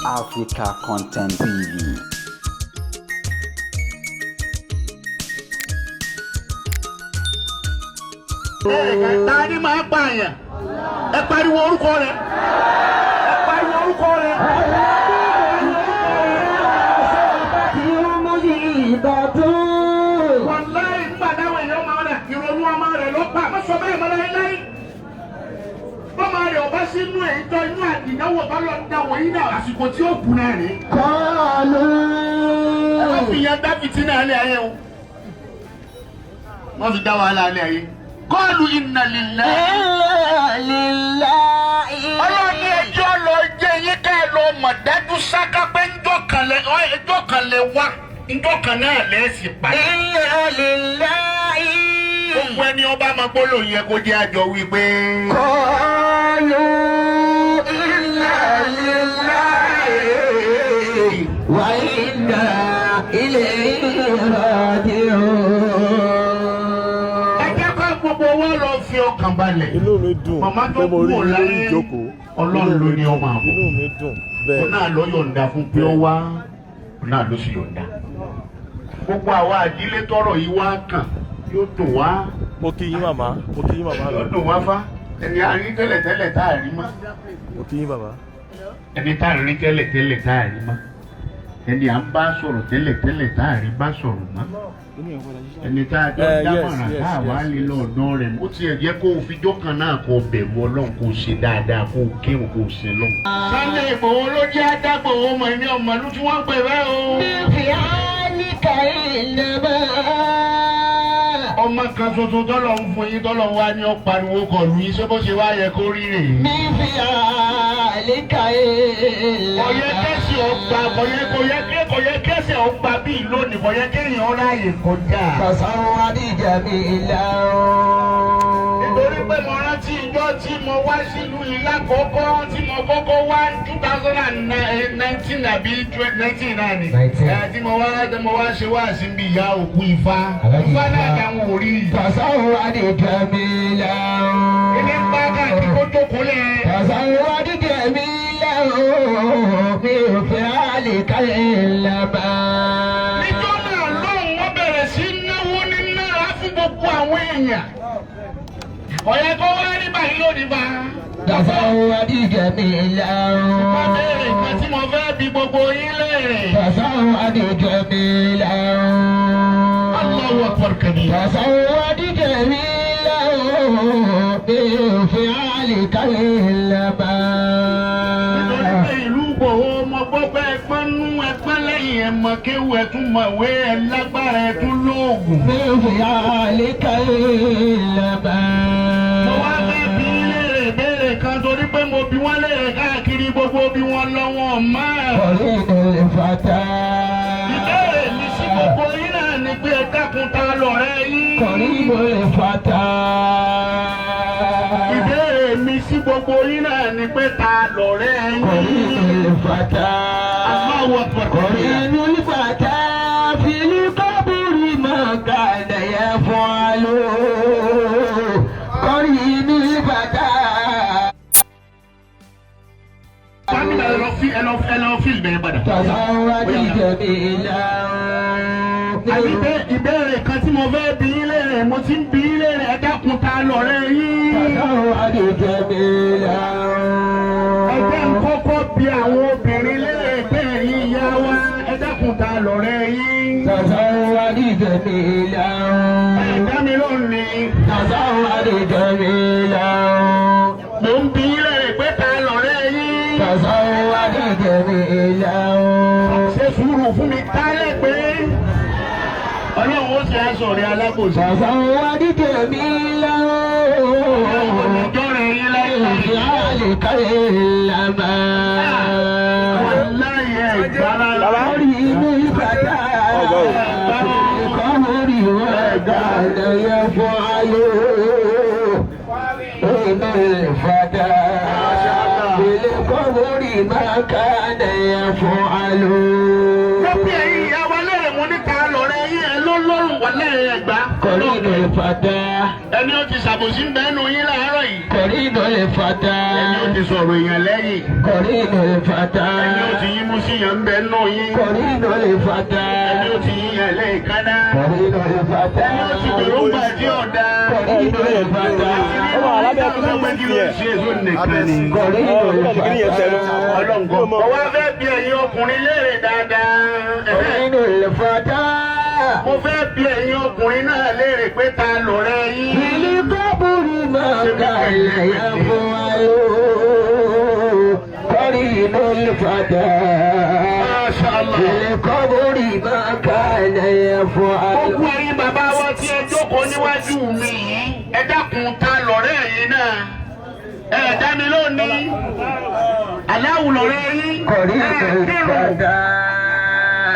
Africa Content TV. Ta ni máa pààyàn? Ẹ pariwo orúkọ rẹ̀, ẹ pariwo orúkọ rẹ̀. Wàláì, nígbà táwọn èèyàn máa rẹ̀, ìrònú ọmọ rẹ̀ ló pa. Má sọ bẹ́ẹ̀ mọ́ láéláé. Bọ́mọ rẹ̀ ọba sínú ẹ̀ ń tọ́ inú àdìdáwò bá lọ dáwọ̀ yín náà, àsìkò tí ó kù náà rèé. Ẹ má fi yẹn dá fìtínà alẹ́ ayé o. Wọ́n fi dá wàhálà alẹ́ ayé. Qalu inna lillahi. Ọlọ́run ní ẹjọ́ lọ jẹ́ yín ká ẹ lọ mọ̀ dájú sáká pé ńjọ́ kan lẹ, ẹjọ́ kan lẹ wá, ńjọ́ kan náà lẹ́sìn padà. Gbogbo ẹni ọba máa gbólóhùn yẹ kó jẹ́ àjọ wípé. قالوا إنا لله وإنا إليه راجعون. Ẹ jẹ́ ká gbogbo wọn lọ fi ọkàn balẹ̀. Inú mi dùn Màmá tó pé mo rí kúrò yín lórí láyé, ìjókòó. Ọlọ́run Inú ló mi ní dùn, ọmọ àbọ̀. Inú mi dùn Òun bẹ́ẹ̀. náà ló yọ̀ǹda fún pé ó wá, òun náà ló sì yọ̀ǹda. Gbogbo àwa àdílé tọrọ yìí wá kàn, yóò dùn wá. Mo kí yín màmá, mo kí yín màmá mi. Yóò dùn wá fá. Ẹni a rí tẹ́lẹ̀tẹ́lẹ̀ tá a rí mọ́. Mo kí yín, bàbá. Ẹni tá a rí tẹ́lẹ̀tẹ́lẹ̀ tá a rí mọ́. Ẹni à ń bá sọ̀rọ̀ tẹ́lẹ̀tẹ́lẹ̀ tá a rí bá sọ̀rọ̀ mọ́. Ẹni tá a jọ dámọ̀ràn tá a wá lè lọ ọ̀dọ́ rẹ̀. Ó tiẹ̀ jẹ́ kó o fi jọ́kan náà kó o bẹ̀rù Ọlọ́run, kó o ṣe dáadáa, kó o kírun, kó o ṣe lọ́hùn. Sunday Igboho ló jẹ́ adágbòho mọ̀ ẹ̀mí ọmọlú tí wọ́n ń pè bẹ́ẹ̀ o. بفعالك إنما Ọmọ kan ṣoṣo tọ́lọ̀ ń fún yín, tọ́lọ̀ wá ní ó pariwo kọlù yín, ṣé bó ṣe wá yẹ kó rí rèé? بفعالك Kọ̀yẹ kẹ́sì ọgbà, kọ̀yẹ kẹ́sì ọgbà bíi lónìí, kọ̀yẹ kéèyàn ráàyè kọjá. تصور جميلا. Nítorí pé mo rántí ìjọ tí mo wá sílùú yìí lákòókò tí mo kọ́kọ́ wá 2019 àbí 19 náà ni. 19. Ẹ tí mo wá ṣe wá sí bí ìyá òkú Ifá. Aláàjì Ifá náà Ifá. dáhùn orí. تصور جميلا. Ilé ń bá káàkiri kó jókòó lẹ̀. تصور جميلا بفعالك إنما. Níjọ́ náà lóhùn, wọ́n bẹ̀rẹ̀ sí náwó ní náírà fún gbogbo àwọn èèyàn. Ọ̀yẹ́ kó wá rí báyìí lónìí bá. تصور جميلا. Má béèrè nǹkan tí mo fẹ́ bi gbogbo yín léèrè. تصور جميلا. Allahu akbar kabir. تصور جميلا بفعالك إنما. Nítorí pé ìlú Ìgbòho, mo gbọ́ pé ẹgbọ́n nú ẹgbọ́n lẹ́yìn, ẹ̀ mọ̀ kéwù, ẹ̀ tún mọ̀ ìwé, ẹ̀ lágbára, ẹ̀ tún lóògùn. بفعالك إنما. Mo wá fẹ́ bi yín léèrè béèrè kan, torí pé mo bi wọ́n léèrè káàkiri gbogbo bí wọ́n lọ́wọ́ máa. قرين الفتى. Ìbéèrè mi sí gbogbo yín náà ni pé, ẹ dákun, ta lọ̀rẹ́ yín? قرين الفتى. Ìbéèrè mi sí gbogbo yín náà ni pé, ta lọ̀rẹ́ yín? قرين الفتى. Allahu akbar. قرين الفتى في القبر ما كان يفعل قرين الفتى. Wọ́n ní ẹ lọ fi ìbẹ̀rẹ̀ padà. تصور جميلا. Àbí ìbéèrè kan tí mo fẹ́ bi yín léèrè, mo ti ń bi yín léèrè, ẹ dákun, ta lọ̀rẹ́ yín? تصور جميلا. Ẹ jẹ́ n kọ́kọ́ bi àwọn obìnrin léèrè pé, ẹ̀yin ìyá wa, ẹ dákun, ta lọ̀rẹ́ yín? تصور جميلا. Ẹ dá mi lóhùn ni. تصور جميلا. Mo ń bi yín léèrè pé, ta lọ̀rẹ́ yín? تصور جميلا. Ṣe sùúrù fún mi tálẹ̀ pé Ọlọ́run ó ṣe aṣọ rẹ̀ alábòsí. تصور جميلا. Ọjọ́ rẹ̀ yín láyé. بفعالك إنما. Wàláyé ìgbára. قرين الفتى في القبر وكان يفعل إن الفتى في القبر ما كان يفعل. Lọ́pẹ́ ẹ̀yin ìyá wa lẹ́rẹ̀, mo ní ta lọ̀rẹ́ yín, ẹ ló lọ́rùn, wà lẹ́rẹ̀ ẹ̀gbá. قرين الفتى Ẹni ó ti ṣàbòsí ń bẹ́ẹ̀ nù yín láàárọ̀ yìí. قرين الفتى Ẹni ó ti sọ̀rọ̀ èèyàn lẹ́yìn. قرين الفتى Ẹni ó ti yín mú sí yàn ń bẹ́ẹ̀ nù yín. قرين الفتى Ẹni ó ti yín yàn lẹ́yìn kánná. قرين الفتى Ẹni ó ti gbèròǹgbà tí ọ̀dà. قرين الفتى Ó wà lábẹ́ kí Ọlọ́pẹ́ kí ló ń ṣe èso nìkan ni. قرين الفتى Ọlọ́ngọ. Ọwọ́ fẹ́ bi ẹ̀yin ọkùnrin léèrè dáadáa. قرين الفتى Mo fẹ́ bi ẹ̀yin ọkùnrin náà léèrè pé ta lọ̀rẹ́ yín. بالقبر ما كان يفعل قرين الفتى Masha Allah. بالقبر ما كان يفعل Gbogbo ẹ̀yin bàbá wa tí ẹ jókòó níwájú mi yìí, ẹ dákun ta lọ̀rẹ́ yín náà. Ẹ dá mi lónìí. Aláwù lọ̀rẹ́ yín. قرين Ẹ kírun. الفتى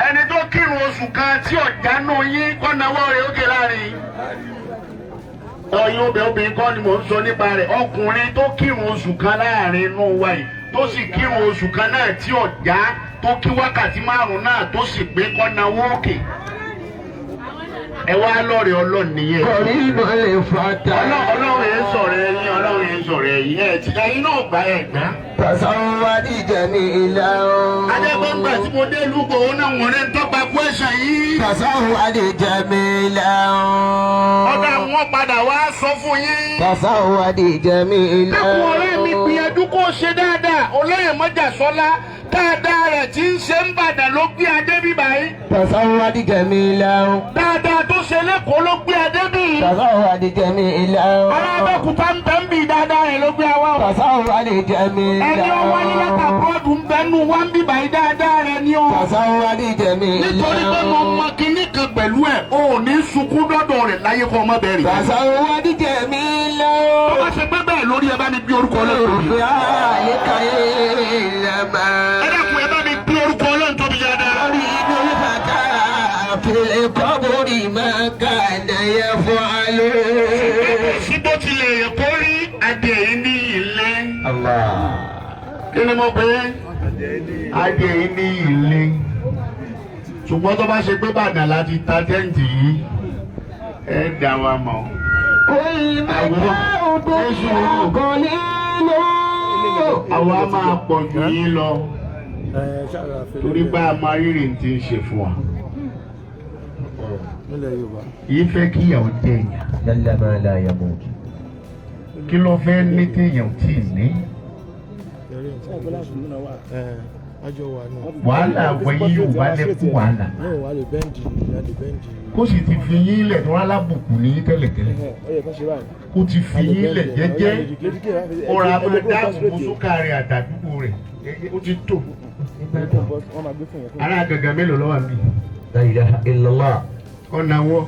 Ẹni tó kírun oṣù kan tí ọ̀dánú yín kọ́nàwọ́ rẹ̀ ókè láàrin. Ọyún obìnrin kọ́ ni mò ń sọ nípa rẹ̀. Ọkùnrin tó kírun oṣù kan láàrin inú wa yìí tó sì kírun oṣù kan náà tí ọ̀dá tó kí wákàtí márùn-ún náà tó sì pé kọ́nàwọ́ òkè. Ẹ wá lọ́rẹ̀ Ọlọ́run nìyẹn. قرين الفتى Ọlọ́run yẹn sọ̀rọ̀ ẹ̀yin, Ọlọ́run yẹn sọ̀rọ̀ ẹ̀yin. Ẹ̀ ti ẹ̀yin náà gbà ẹ̀ gbà. تزود جميلا Adégbọ́ngbà tí mo dé lúgbò ó náà wọ̀n rẹ̀ ń tọ́pa kú ẹ̀ṣẹ̀ yìí. تزود جميلا Ọ̀dà wọn padà wá sọ fún yín. تزود جميلا Dákun ọ̀rẹ́ mi gbìyànjú kó o ṣe dáadáa. Olóyè Mọ́jà Sọ́lá dáadáa rẹ̀ tí ń ṣe ń bàdàn ló gbé adé bí báyìí. تزود جميلا Dáadáa tó ṣe lẹ́kọ̀ọ́ ló gbé adé bí. تزود جميلا Ará Abẹ́òkúta ń bẹ́ ń bì dáadáa rẹ̀ ló gbé àwa o. تزود جميلا Ẹni ó wáyé látàbúrọ̀dù ń bẹ́nu wá ń bì báyìí dáadáa rẹ̀ ni o. تزود جميلا Nítorí pé mo mọ kinní kan pẹ̀lú ẹ̀, o ò ní sunkún dọ́dọ̀ rẹ̀ láyé kó o má bẹ̀rẹ̀. تزود جميلا Tó bá ṣe pé bẹ́ẹ̀ lórí ẹ bá mi bí orúkọ Ọlọ́run tóbi. ذلك إنما Ẹ dákun ẹ bá mi bí orúkọ Ọlọ́run tóbi dáadáa. قرين الفتى في القبر ما كان يفعل Sí bó tilẹ̀ yẹ kó rí adìẹ yìí ní ilé. الله Kí ni mo pè é? Adìẹ yìí ní ilé. Ṣùgbọ́n tó bá ṣe pé Bàdàn láti ta tẹ́ǹtì yìí, ẹ dá wa mọ̀. قل متاع الدنيا قليل Àwa máa pọ̀ jù yín lọ Ẹ ṣáà fẹ́ torí bá a máa rírì ti ń ṣe fún wa. nílẹ̀ Yorùbá. Yìí fẹ́ kí ìyàwó jẹ èèyàn. جل ما لا يموت Kí ló fẹ́ ní téèyàn ò tíì ní? Ẹ àjọ wà náà. Wàhálà wẹ̀yìn Yorùbá lẹ́kún wàhálà. Náà wà lè bẹ́ǹdì, a lè bẹ́ǹdì. Kó sì ti fi yín lẹ̀ tó alábùkù ní tẹ́lẹ̀tẹ́lẹ̀. Ó yẹ kán ṣe báyìí. Kó ti fi yín lẹ̀ jẹ́jẹ́. Ó ra máa dáàbò bo súkàrẹ̀ àtàdúgbò rẹ̀. Ó ti tò. Wọ́n máa gbé fún yẹn. Ará gàgà mélòó ló wà níbí? لا إله إلا الله Ọ̀nà wọ.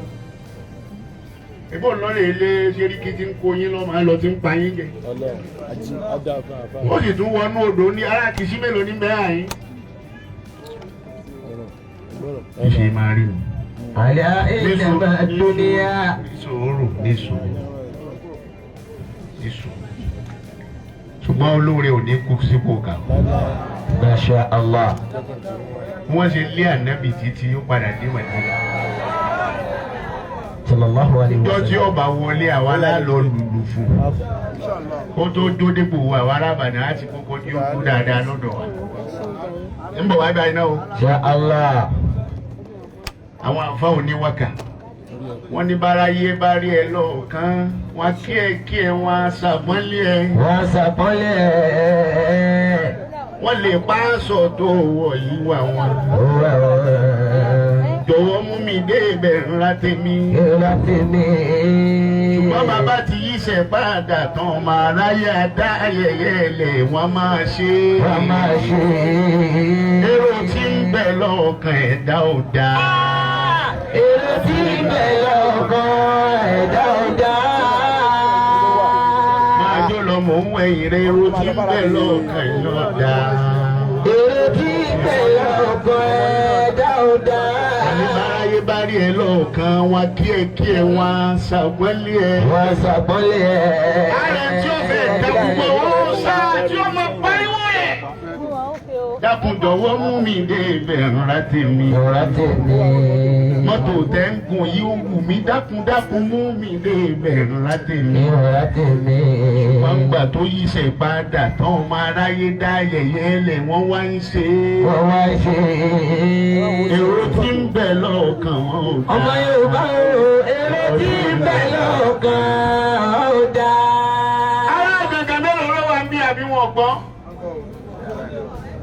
Ìbọn lọ́rẹ̀ ilé Ṣeríkí ti ń kó yín lọ́mọ lọ ti ń pa yín jẹ. Ọlọ́run àti Adá fún àfáà. Ó sì tún wọnú odò ní ará kìsí mélòó ní bẹ́ẹ̀ àyín. Ìṣe máa rí mi. ألا إنما الدنيا Ní sùúrù, ní sùúrù, ní sùúrù. Ṣùgbọ́n olóore ò ní kú sípò kà. ما شاء الله Wọ́n ṣe lé ànábì títí ó padà dé Màdínà. صلى الله عليه Ọjọ́ tí وسلم ọba wọlé àwa lálọ́ lùlù fún. Kó tó jó dépò àwa arábàdàn á ti kọ́kọ́ ní ó kú dáadáa lọ́dọ̀ wa. Ń bọ̀ wá báyìí náà o. شاء الله Àwọn àfa oníwákà. Wọ́n ní báráyé bá rí ẹ lọ́ọ̀kan. Wọ́n kí ẹ kí ẹ wọ́n á ṣàpọ́nlé ẹ. وسطل Wọ́n lè pa aṣọ tó wọ̀ yìí wà wọn. Jọ̀wọ́ mú mi dé ibẹ̀ ńlá tèmi. Ṣùgbọ́n bàbá ti yíṣẹ́ padà tán máa ráyè dá ayẹyẹ ilẹ̀ wọ́n máa ṣe. Wọ́n máa ṣe. Èrò tí ń bẹ lọ́kàn ẹ̀dá ò dáa. Èrò tí ń bẹ lọ́kàn ẹ̀dá ò dáa. Máa jó lọ mò ń wẹ̀yìn rẹ̀, èrò tí ń bẹ lọ́kàn ẹ̀dá ò dáa. Èrò tí ń bẹ lọ́kàn ẹ̀dá ò dáa. Àní báráyé bá rí ẹ lọ́ọ̀kan wọn kí ẹ kí ẹ wọn ṣàpọ́nlé ẹ. Wọ́n ṣàpọ́nlé ẹ̀. Ààrẹ tí ó fẹ́ dá gbogbo ó sáà tí ó mọ pariwo ẹ̀. Dákun jọ̀wọ́ mú mi dé ibẹ̀ ńlá tèmi. Ìrora tèmi. Mọ́tò tẹ́ ń gùn yìí ó wù mí, dákun dákun mú mi dé ibẹ̀ ńlá tèmi. Ìrora tèmi. Wọ́n gbà tó yíṣẹ́ padà tán, ọmọ aráyé dá yẹ̀yẹ́ lẹ̀, wọ́n wá ń ṣe é. Wọ́n wá ṣe. Èrò tí ń bẹ lọ́kàn wọn ò dáa. Ọmọ Yorùbá o, èrò tí ń bẹ lọ́kàn ó dáa. Ará gangan mélòó ló wà ń bí àbí wọn gbọ́?